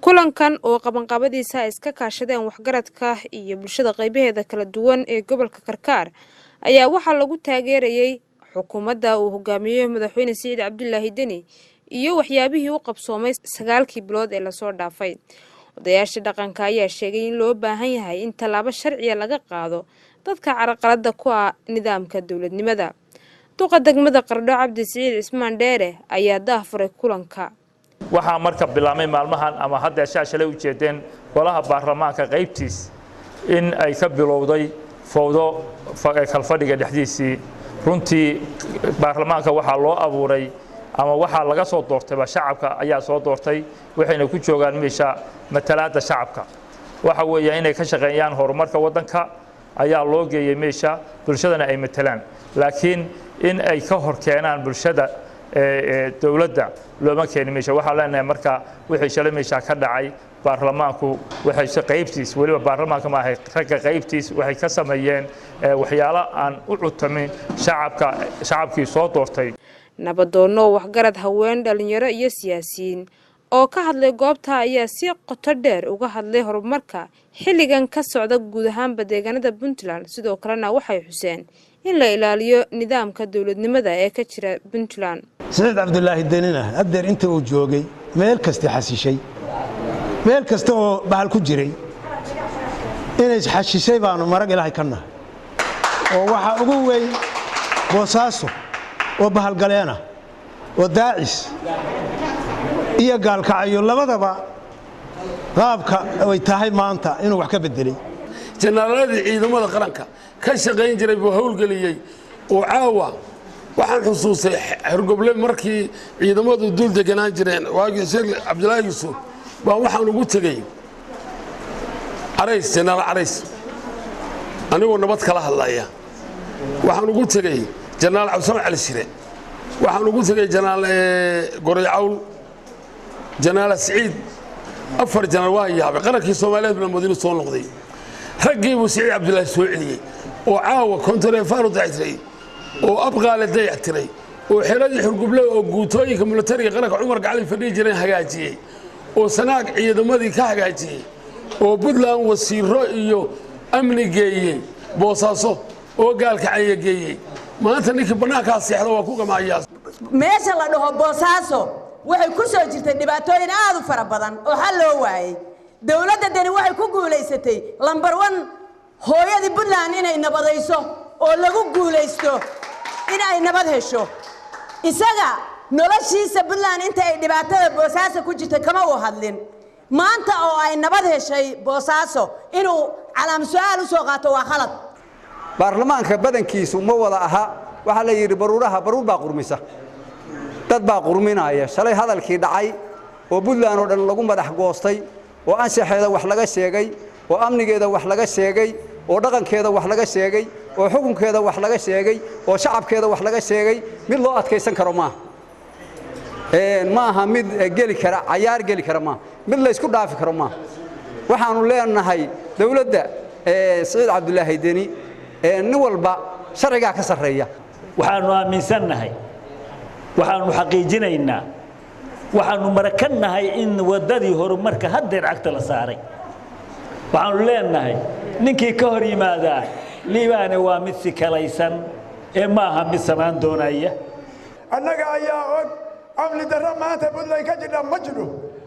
Kulankan oo qabanqaabadiisa ay iska kaashadeen waxgaradka iyo bulshada qaybaheeda kala duwan ee gobolka Karkaar ayaa waxaa lagu taageerayay xukuumadda uu hogaamiyo madaxweyne Siciid Cabdulaahi Deni iyo waxyaabihii u qabsoomay 9kii bilood ee lasoo dhaafay. Odayaasha dhaqanka ayaa sheegay in loo baahan yahay in tallaabo sharciya laga qaado dadka carqaladda ku ah nidaamka dowladnimada. Duqa degmada Qardho Cabdi Siciid Cismaan Dheere ayaa daahfuray kulanka. Waxaa marka bilaabmay maalmahan ama hadda shalay u jeedeen golaha baarlamaanka qaybtiis in ay ka bilowday fowdo kalfadhiga dhexdiisii. Runtii baarlamaanka waxaa loo abuuray ama waxaa laga soo doortayba shacabka ayaa soo doortay, waxayna ku joogaan meesha matalaadda shacabka. Waxa weeye inay ka shaqeeyaan horumarka waddanka ayaa loo geeyey meesha, bulshadana ay matalaan, laakiin in ay ka hor keenaan bulshada dowladda looma keenin meesha. Waxaan leenahay marka wixii shalay meesha ka dhacay baarlamaanku waxay qaybtiis, weliba baarlamaanka ma ahay, ragga qaybtiis waxay ka sameeyeen waxyaalo aan u cutamin shacabka, shacabkii soo doortay. Nabadoonno, waxgarad, haween, dhalinyaro iyo siyaasiyiin oo ka hadlay goobta ayaa si qoto dheer uga hadlay horumarka xilligan ka socda guud ahaanba deegaanada Puntland. Sidoo kalena waxay xuseen in la ilaaliyo nidaamka dowladnimada ee ka jira Puntland. Siciid Cabdulaahi Denina haddeer inta uu joogay meel kasta xasishay, meel kasta oo bahal ku jiray inay xashishay baanu marag Ilaahay ka nahay, oo waxaa ugu weyn Boosaaso oo bahalgaleena oo Daacis iyo Gaalkacyo labadaba qaabka ay tahay maanta inuu wax ka bedelay. Jenaraaladii ciidamada qaranka ka shaqayn jiray buu howlgeliyey oo caawa waxaan xusuustay Xergoble markii ciidamadu dul deganaan jireen waagii Sheekh Cabdilaahi Yuusuf baa waxaan ugu tegey Carays, Jenaraal Carays, anigoo nabad kala hadlaya. Waxaan ugu tegey Jenaraal Cabdisamed Cali Shire, waxaan ugu tegey Jenaraal Goray Cawl, Jenaraal Siciid, 4 jenaraal. Waa yaabay, qarankii Soomaaliyeed baa madiinu soo noqday. Raggii buu Siciid Cabdilaahi soo celiyey oo caawa kontareefaanu dayactiray oo Abqaale dayactiray oo xeradii Xurguble oo guutooyinka militariga qaranka Cumar Gacali fadhiyi jireen hagaajiyey oo Sanaag ciidamadii ka hagaajiyey oo Puntland wasiiro iyo amni geeyey, Boosaaso oo Gaalkacaya geeyey. Maanta ninkii bannaankaa seexda waa ku gamaayaa. Meesha la dhaho Boosaaso waxay ku soo jirtay dhibaatooyin aad u fara badan oo xal loo waayey. Dowladda Deni waxay ku guulaysatay lambar 1 hooyadii Puntland inay nabadayso oo lagu guulaysto in ay nabad hesho. Isaga noloshiisa Puntland inta ay dhibaatada Boosaaso ku jirtay kama uu hadlin. Maanta oo ay nabad heshay Boosaaso inuu calaam su-aal u soo qaato waa khalad. Baarlamaanka badankiisu ma wada aha. Waxaa la yidhi baruuraha baruur baa qurmisa, dad baa qurminaya. Shalay hadalkii dhacay oo Puntland oo dhan lagu madax goostay oo anshaxeeda wax laga sheegay oo amnigeeda wax laga sheegay oo dhaqankeeda wax laga sheegay oo xukunkeeda wax laga sheegay oo shacabkeeda wax laga sheegay, mid loo adkaysan karo maaha. Ma aha mid geli kara cayaar, geli kara maaha, mid la isku dhaafi karo maaha. Waxaanu leenahay dowladda Siciid Cabdulaahi Deni, nin walba sharcigaa ka sarreeya. Waxaanu aaminsannahay, waxaanu xaqiijinaynaa, waxaanu marakannahay in waddadii horumarka haddeer cagta la saaray. Waxaanu leenahay ninkii ka hor yimaadaa Liibaane waa mid sikalaysan ee ma aha mid samaan doonaya. Annaga ayaa og amni darro maanta Puntland ka jidha ma jidho.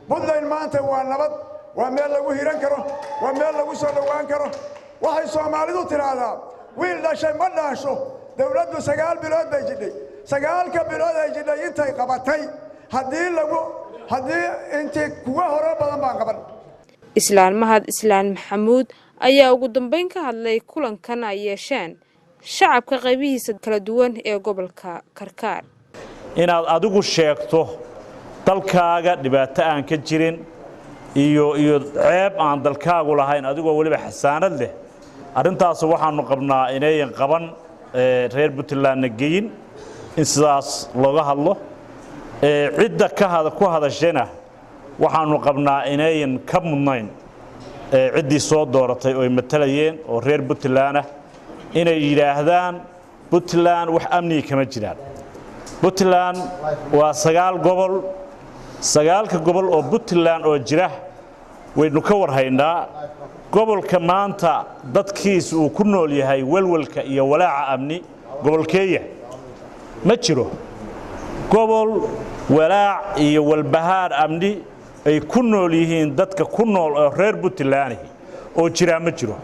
Puntland maanta waa nabad, waa meel lagu hiran karo, waa meel lagu soo dhowaan karo. Waxay Soomaalidu tidhaahdaa wiil dhashay ma dhaasho. Dowladdu 9 bilood bay jidhay. 9ka bilood ay jidhay intay qabatay haddii lagu haddii intii kuwa hore badan baan qaban. Islaan Mahad Islaan Maxamuud ayaa ugu dambeyn ka hadlay kulankan ay yeesheen shacabka qaybihiisa kala duwan ee gobolka Karkaar. Inaad adigu sheegto dalkaaga dhibaato aan ka jirin iyo ceeb aan dalkaagu lahayn, adigoo weliba xasaanad leh, arrintaas waxaanu qabnaa inayan qaban reer Puntlandna geyin in sidaas looga hadlo. Cidda ka ku hadashayna waxaanu qabnaa inayan ka mudnayn ciddii soo dooratay oo ay matalayeen oo reer Puntland ah inay yidhaahdaan Puntland wax amniga kama jiraan. Puntland waa 9 gobol, 9ka gobol oo Puntland oo jira. Waynu ka warhaynaa gobolka maanta dadkiisa uu ku nool yahay welwelka iyo walaaca amni. Gobolkeeya ma jiro gobol walaac iyo walbahaar amni ay ku nool yihiin dadka ku nool oo reer Puntland oo jiraa ma jiro.